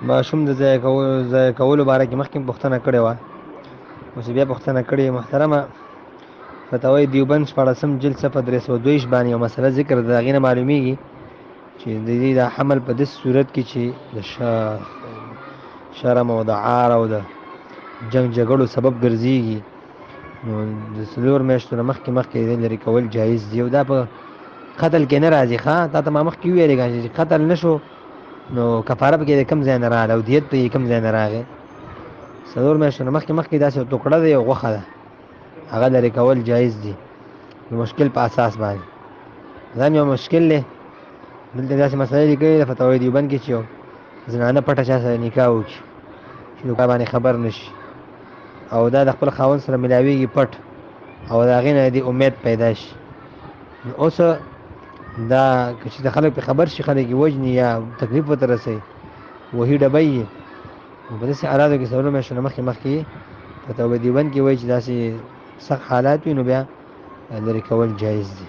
ماشوم د ضایع کولو باره کې مخکې پوښتنه کړې وه، اوس بیا پوښتنه کړې. محترمه، فتاوی دیوبند 16 جلد صفحه 322 باندې یو مسله ذکر ده، هغې نه معلومیږي چې د دې د حمل په داسې صورت کې چې د شرم او د عار او د جنگ جګړو سبب ګرځېږي، نو د 4 میاشتو نه مخکې مخکې د لرې کول جایز دي، او دا په قتل کې نه راځي. ښه، تا ته ما مخکې وویلې که چې قتل نه شو نو کفاره پکې د کوم ځای نه راغله او دیت پکې کوم ځای نه راغی؟ 4 میاشتو نه مخکې مخکې داسې یو ټوکړه ده، یو غوښه ده، هغه لرې کول جایز دي د مشکل په اساس باندې. دا یو مشکل دی. دلته داسې مسله لیکلې ده فتاوی دیوبند کې چې یو زنانه پټه چا سره نکاح وکړي چې نکاح باندې خبر نه شي، او دا د خپل خاوند سره ملاویږي پټ، او د هغې نه دې امید پیدا شي، نو اوس دا که چې د خلک پرې خبر شي، خلک یې وژني یا تکلیف ورته رسوي، وهي ډبوي یې. نو په داسې حالاتو کې 4 میاشتو نه مخکې مخکې په توبه دیوبند کې وایي چې داسې سخت حالات وي نو بیا لرې کول جایز دي.